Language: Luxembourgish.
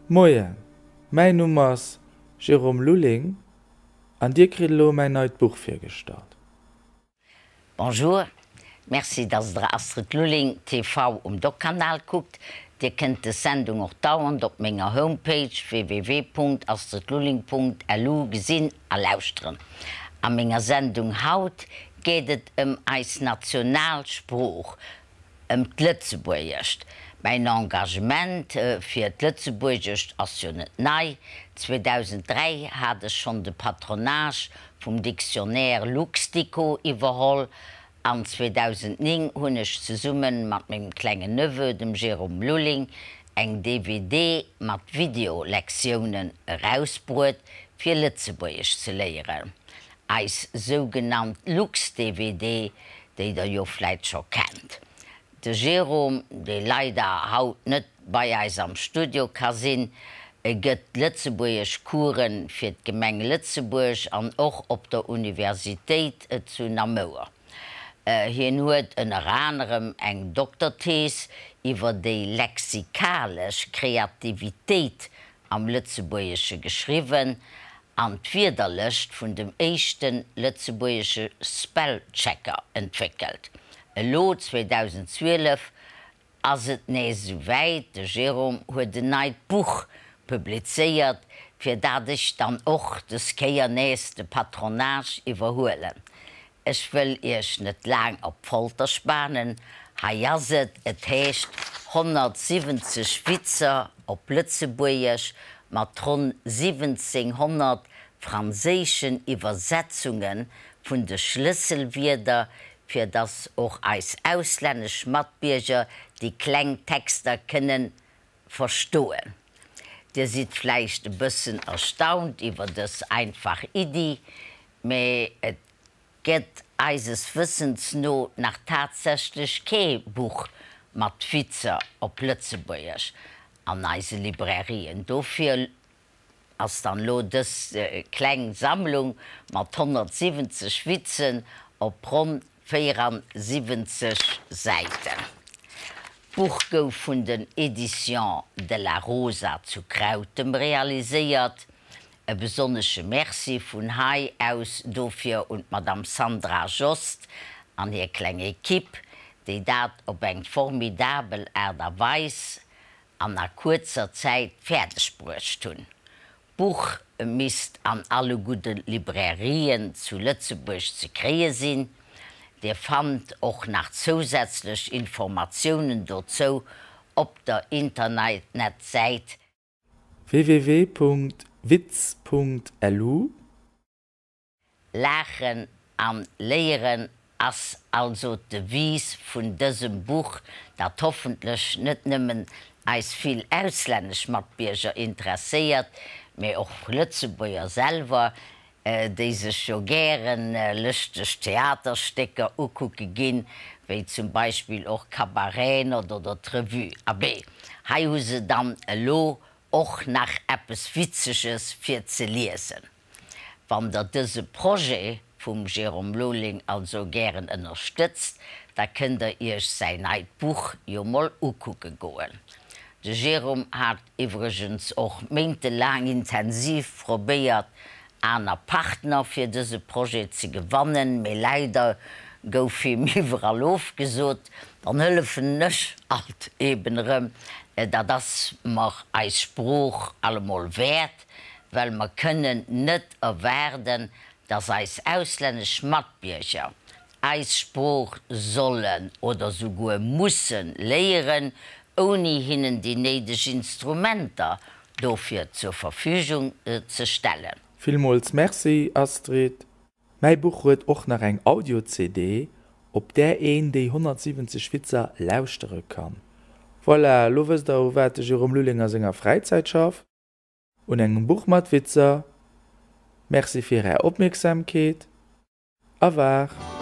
Moien, mäin Numm ass Jérôme Lulling an dir kritt elo mäin neit Buch virgestallt. Bonjour, merci dass der Astrid Lulling TV um Doc-Kanal kuckt. Dir kënnt des Sendung och dauernd op menger Homepage www.astridlulling.lu gesinn a lauschteren. A menger Sendung haut geet et ëm eis Nationalsprooch, Ëm d'Lëtzebuergescht. Mäin Engagement fir d'Lëtzebuergescht ass jo net nei. 2003 hat ech schonn de Patronage vum Dictionnaire Luxdico iwwerholl an 2009 hunn ech zesumme mat mengem klengen Neveu, dem Jérôme Lulling, eng DVD mat Videolektiounen erausbruet fir Lëtzebuergesch ze léieren. Eis sougenannt Lux-DVD, déi der jo vläit scho kennt. De Jérôme, dee leider haut net bei eis am Studio ka sinn, gëtt Lëtzebuergesch-Coursen fir d'Gemeng Lëtzebuerg an och op der Universitéit zu Namouer. Hien huet ënner anerem eng Dokterthees iwwer déi lexikalesch Kreativitéit am Lëtzebuergesche geschriwwen an d'Wierderlëscht vun dem éischte lëtzebuergesche Spellchecker entwéckelt. Elo, 2012, ass et nees esou wäit, de Jérôme huet en neit Buch publizéiert, fir dat ech dann och des Kéier nees de Patronage iwwerhuelen. Ech wëll iech net laang op d'Folter spanen, hei ass et, et heescht 170 Witzer op Lëtzebuergesch mat ronn 1700 franséischen Iwwersetzunge vun de Schlësselwierder, fir dass och eis auslännesch Matbierger déi kleng Texter kënnen verstoen. Dir sidd vläicht e bëssen erstaunt iwwer dës einfach Iddi, mee et gëtt eises Wëssens no nach tatsächlech kee Buch mat Witzer op Lëtzebuergesch an eise Librairien. Dofir ass dann elo dës kleng Sammlung mat 170 Witzen op ronn 74 Säiten. D'Buch gouf vun den Editions de la Rosa zu Krautem realiséiert. E besonnesche Merci vun hei aus dofir un d'Madame Sandra Jost an hir kleng Equipe, déi dat op eng formidabel Aart a Weis an a kuerzer Zäit fäerdeg bruecht hunn. D'Buch misst an alle gudde Librairien zu Lëtzebuerg ze kréie sinn. Dir fannt och nach zousätzlech Informatiounen dozou op der Internetsäit. www.witz.lu. Laachen an léieren ass also d'Devise vun dësem Buch, dat hoffentlech net nëmmen eis vill auslännesch Matbierger interesséiert, mee och Lëtzebuerger selwer, déi sech jo gären lëschteg Theaterstécker ukucke ginn, wéi zum Beispill och Cabareten oder d'Revue. Abee, hei hu se dann elo och nach eppes Witzeges fir ze liesen. Wann der dëse Projet vum Jérôme Lulling also gären ënnerstëtzt, da kënnt der iech säin neit Buch jo mol ukucke goen. De Jérôme hat iwwregens och méintelaang intensiv probéiert aner Partner fir dëse Projet ze gewannen, mee leider gouf him iwwerall ofgesot. Dann hëllefen ech alt eben erëm, dat ass mer eis Sprooch allemol wäert. well mer kënnen net erwaarden, dass eis auslännesch Matbierger eis Sprooch sollen oder souguer mussen léieren, ouni hinnen déi néideg Instrumenter dofir zur Verfügung ze stellen. Villmools Merci, Astrid. Mäi Buch huet och nach eng Audio-CD, op där een déi 170 Witzer lauschtere kann. Voilà, elo wësst der, u wat de Jérôme Lulling a senger Fräizäit schafft. Un engem Buch mat Witzer. Merci fir Är Opmierksamkeet. A war.